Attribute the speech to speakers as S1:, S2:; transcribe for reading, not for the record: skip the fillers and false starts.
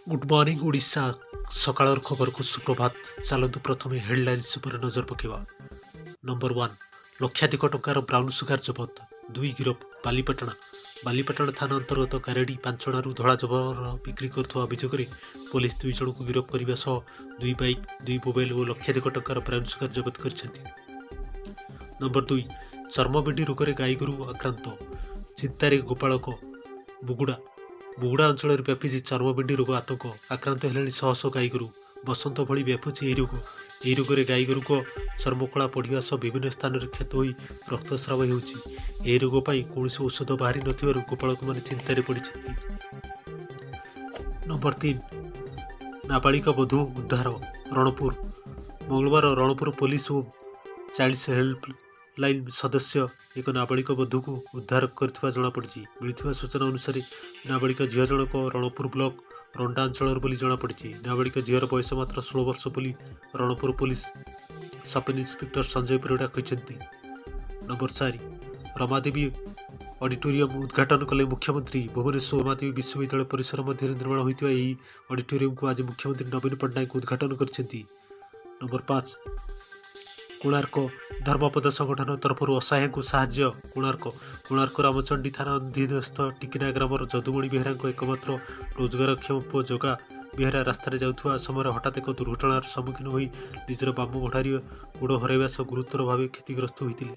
S1: Good morning Odisha, ସକାଳର ଖବରକୁ ସୁପ୍ରଭାତ। ଚାଲନ୍ତୁ, ପ୍ରଥମେ ହେଡ଼ଲାଇନ୍ସ ଉପରେ ନଜର ପକାଇବା। ନମ୍ବର 1, ଲକ୍ଷାଧିକ ଟଙ୍କାର ବ୍ରାଉନ୍ ସୁଗାର ଜବତ, 2 ଗିରଫ। ବାଲିପାଟଣା। ବାଲିପାଟଣା ଥାନା ଅନ୍ତର୍ଗତ ଗାରେଡ଼ି ପାଞ୍ଚଣାରୁ ଧଳା ଜବର ବିକ୍ରି କରୁଥିବା ଅଭିଯୋଗରେ ପୋଲିସ 2 ଜଣଙ୍କୁ ଗିରଫ କରିବା ସହ 2 ବାଇକ୍, 2 ମୋବାଇଲ ଓ ଲକ୍ଷାଧିକ ଟଙ୍କାର ବ୍ରାଉନ୍ ସୁଗାର ଜବତ କରିଛନ୍ତି। ନମ୍ବର 2, ଚର୍ମବିଣ୍ଡି ରୋଗରେ ଗାଈଗୋରୁ ଆକ୍ରାନ୍ତ, ଚିନ୍ତାରେ ଗୋପାଳକ। ବୁଗୁଡ଼ା। ବୁଗୁଡ଼ା ଅଞ୍ଚଳରେ ବ୍ୟାପିଛି ଚର୍ମବିଣ୍ଡି ରୋଗ ଆତଙ୍କ। ଆକ୍ରାନ୍ତ ହେଲେଣି ଶହ ଶହ ଗାଈଗୋରୁ। ବସନ୍ତ ଭଳି ବ୍ୟାପୁଛି ଏହି ରୋଗ। ଏହି ରୋଗରେ ଗାଈଗୋରୁଙ୍କ ଚର୍ମକଳା ପଡ଼ିବା ସହ ବିଭିନ୍ନ ସ୍ଥାନରେ କ୍ଷତ ହୋଇ ରକ୍ତସ୍ରାବ ହେଉଛି। ଏହି ରୋଗ ପାଇଁ କୌଣସି ଔଷଧ ବାହାରି ନଥିବାରୁ ଗୋପାଳକମାନେ ଚିନ୍ତାରେ ପଡ଼ିଛନ୍ତି। ନମ୍ବର 3, ନାବାଳିକା ବଧୂ ଉଦ୍ଧାର। ରଣପୁର। ମଙ୍ଗଳବାର ରଣପୁର ପୋଲିସ ଓ ଚାଇଲ୍ଡ ହେଲ୍ପ ଲାଇନ୍ ସଦସ୍ୟ ଏକ ନାବାଳିକ ବଧୂକୁ ଉଦ୍ଧାର କରିଥିବା ଜଣାପଡ଼ିଛି। ମିଳିଥିବା ସୂଚନା ଅନୁସାରେ, ନାବାଳିକା ଝିଅ ଜଣକ ରଣପୁର ବ୍ଲକ ରଣ୍ଡା ଅଞ୍ଚଳର ବୋଲି ଜଣାପଡ଼ିଛି। ନାବାଳିକା ଝିଅର ବୟସ ମାତ୍ର 16 ବର୍ଷ ବୋଲି Ranpur police sub inspector Sanjay Parida କହିଛନ୍ତି। ନମ୍ବର 4, ରମାଦେବୀ ଅଡିଟୋରିୟମ ଉଦ୍ଘାଟନ କଲେ ମୁଖ୍ୟମନ୍ତ୍ରୀ। ଭୁବନେଶ୍ୱର। ରମାଦେବୀ ବିଶ୍ୱବିଦ୍ୟାଳୟ ପରିସର ମଧ୍ୟରେ ନିର୍ମାଣ ହୋଇଥିବା ଏହି ଅଡିଟୋରିୟମକୁ ଆଜି ମୁଖ୍ୟମନ୍ତ୍ରୀ ନବୀନ ପଟ୍ଟନାୟକ ଉଦ୍ଘାଟନ କରିଛନ୍ତି। ନମ୍ବର 5, କୋଣାର୍କ। ଧର୍ମପଦ ସଂଗଠନ ତରଫରୁ ଅସହାୟଙ୍କୁ ସାହାଯ୍ୟ। କୋଣାର୍କ। କୋଣାର୍କ ରାମଚଣ୍ଡୀ ଥାନା ଅଧୀନସ୍ଥ ଟିକିନା ଗ୍ରାମର ଯଦୁମଣି ବେହେରାଙ୍କ ଏକମାତ୍ର ରୋଜଗାରକ୍ଷମ ପୁଅ ଜଗା ବେହେରା ରାସ୍ତାରେ ଯାଉଥିବା ସମୟରେ ହଠାତ୍ ଏକ ଦୁର୍ଘଟଣାର ସମ୍ମୁଖୀନ ହୋଇ ନିଜର ବାମ ମଢାରି ଗୋଡ଼ ହରାଇବା ସହ ଗୁରୁତର ଭାବେ କ୍ଷତିଗ୍ରସ୍ତ ହୋଇଥିଲେ।